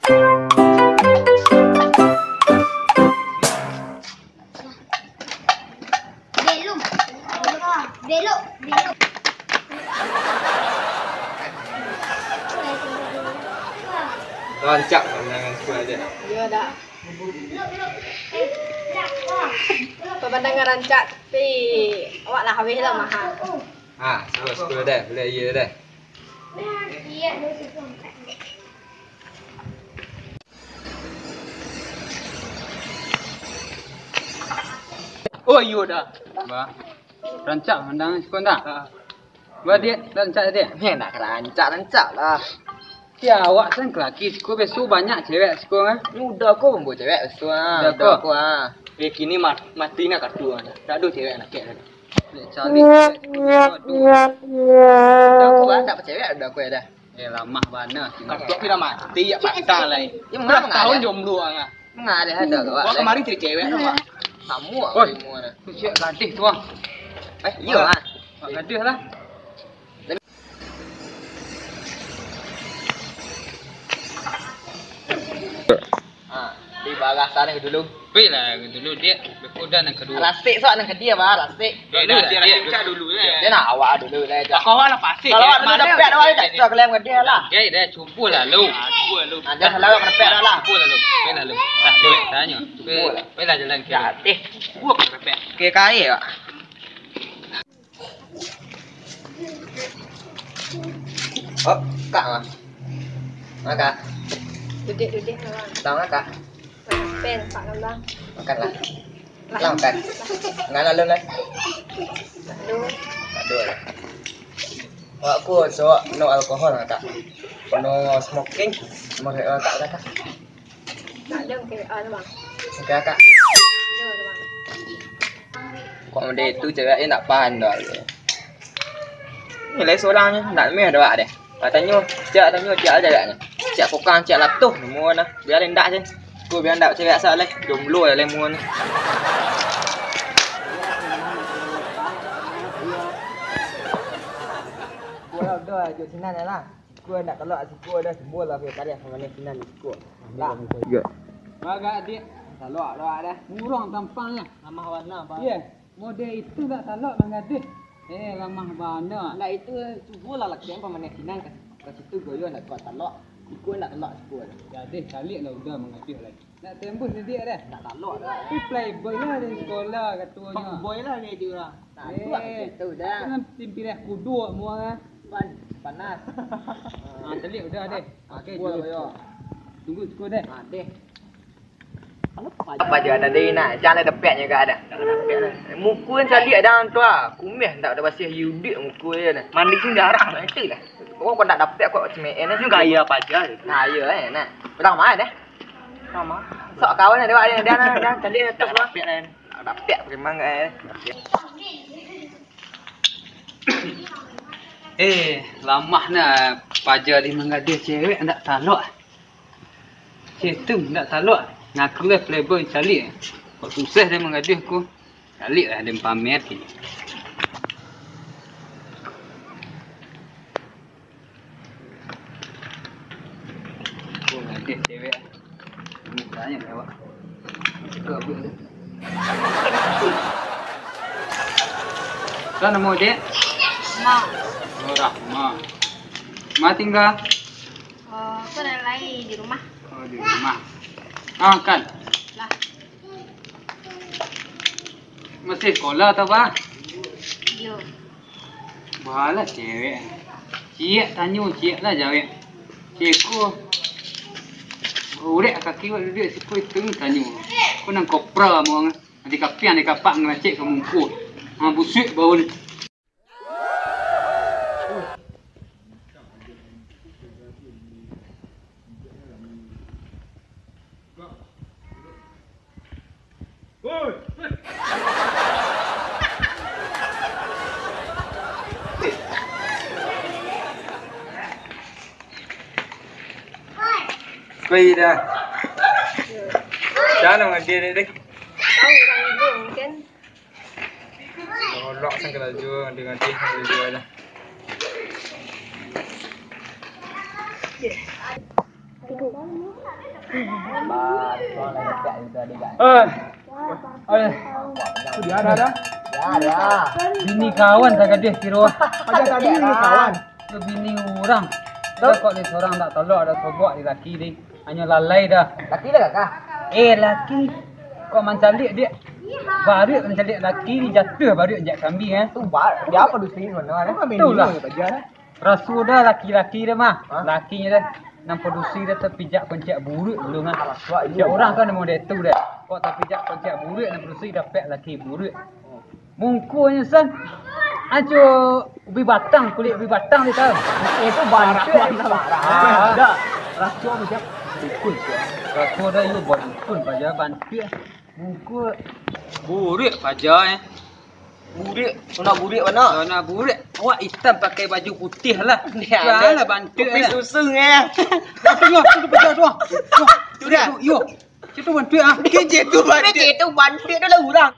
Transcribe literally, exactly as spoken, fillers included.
Belum. Belok, belok. Rancak pandangan siko, Dek. Iyo, dak. Pamandangan rancak, tapi awak lah habih lah maha. Ah, siko, siko, Dek. Boleh, iyo, Dek. Oh, iyo, dah. Bah. Rancak mandang siko, dah. Ha. Ba, Diak, rancak, Diak? Heh, nak rancak-rancak lah. Ti awak san laki siko, biaso banyak cewek siko, ah. Ni uda ko mambawa cewek biaso, ah. Uda ko, ah. Eh, kini ma-, mati nak kartu, ah. Tak ado cewek nak kek. Cari cewek siko, biaso ado. Uda ko, ah, tak pacewek uda ko, ya dah. Eh, lamah bana. Kartu pira mati, ya, patah lah, eh. Ya, mangah, tahun jomblo, ah. Mangah ado, ado, Wak. Wak kamari cari cewek tu, Wak. Samo, Wak. Oi, semua dah. Tu cewek gadih tu, Wak. Eh, iyo, Wak. Wak gadih lah. Ah, di bagasan dulu. Wih lah, dulu, Diak. Beko dah nan kadua. Rasik sok nan kadia, Wak, rasik. Dulu lah, Diak. Dulu lah. Dia nak awak dulu lah, Diak. Kalau awak lah pasti. Kalau awak dulu dapek, awak tak tahu kalian kadia lah. Gai dah, cubo lah lu. Ah, cubo lah lu. Ah, dah lah, awak dapek dah lah. Cubo lah lu. Gai lah lu. Ah, gai, tanyo. Cubo lah. Gai lah jalan kiri. Dah, eh. Cubo lah dapek. Kiri kali, Wak. Oh, Kak, mah. Mah, Kak. Duduk, duduk, Abang. Tau nggak, Kak? Makan pen, Pak Abang. Makan lah. Lah. Lah, makan. Nggak, lalu lah. Lalu. Aduh lah. Wak, aku suka no alkohol, Kak. No smoking. Mau kayak Kak, Kak. Tak ada, mungkin, ah, Abang. Oke, Kak. Ada, Abang. Kok model itu cewek ni nak pandai. Ni lai surang ni, nak meh doa deh. Katanyo, ciek tanyo, ciek aja agaknyo. Ciek kokang, ciek latuh, nemu nah. Biar indak je. Ku biar indak cewek asal leh, jomblo lah leh mua ni. Ku lah udah, jok sinan lah. Siko ndak talok, siko dah timbul lah, kalian sama ni sinan siko. Lah. Tigo. Bagak, Diak. Talok, talok dah. Murung tampang lah. Lamah bana, Bang. Iya. Model itu ndak talok manggadih. Eh, lamah bana. Ndak itu, cubolah laki yang pamanih sinan ka, ka situ goyo ndak kuat talok. Siko ndak talok, siko. Gadih caliak lah udah manggadih lagi. Nak tembus ni dia dah. Nak talok dah. Tapi playboy lah dari sekolah katonyo. Fuckboy lah dia tu lah. Nah, eh, tu lah macam tu dah. Kan tim pilih kuduk mua kan. Pan-, panas. Ah, telik udah deh. Ah, okey, cuba jom. Lah, yo. Tunggu siko deh. Ah, deh. Apa je ada deh nak. Jangan ada peknya gak ada. Muka yang caliak dah tu ah. Kumeh tak ada basih yudik muka dia dah. Mandi sini jarang lah itu lah. Kau kau tak dapat kau cemeen. Ini gaya apa aja. Nah, iya eh nak. Udah mana deh? Sama. Sok kawan ada, ada, ada, ada, tadi ada tok lah. Dapek memang eh. Eh, lamah nah paja di manggadih cewek ndak talok. Situ ndak talok. Ngaku lah playboy caliak. Kok susah dia manggadih ku. Caliak lah dia pamer tu. Oh, gadih cewek. Mukanya mewah. Suka buat tu. Kan nama dek? Ma. Oh, Rahma. Ma tinggal? Oh, aku dah lain di rumah. Oh, di rumah. Ah, kan? Lah. Masih sekolah atau apa? Yo. Bahalah cewek. Ciek tanyo, ciek lah jawek. Ceko. Urek kaki wak duduak siko itu tanyo. Ko nan kopra mo. Nanti kapiang di kapak ngelacek ka mungko. Ha, busuik bau ni. Koi dah. Jangan ngaji dek dek. Tahu orang ibu mungkin. Tolak sang kerajaan dengan teh kerajaan lah. Eh, eh. Dia ada, ada. Dia ada. Bini kawan tak gadih kiro. Aja tadi bini kawan. Ke bini urang. Dah kok ni sorang dak tolok, dak sobok di laki ni. Hanyo lalai dah. Laki dah kakak. Eh, laki. Kok mancaliak dia? Baruak mancaliak laki ni jatuah baruak jak kambing, eh. Tu bar, dia apa dusun mana, eh? Itulah. Raso dah laki-laki dah mah. Hah? Lakinyo dah. Nan padusi dah tapijak koncak buruak dulu mah. Alah, suak. Setiap urang kan namo dia tu dah. Kok tapijak koncak buruak, nan padusi dapek laki buruak. Mungkonyo san. Anco ubi batang, kulik ubi batang dia tahu. Eh, tu bantuak. Parah, parah. Ah. Dah. Raso macam dukun tu. Raso dah, yo, buat dukun paja bantuak. Mungko buruak paja, eh. Buruak, suna buruak mana? Suna buruak. Awak itam pakai baju putih lah. Dia lah bantuak. Kopi susu, eh. Apa tu? Tu paja tu. Tu dah. Yo. Situ bantuak ah. Kecil tu bantuak. Kecil tu bantuak tu lah urang.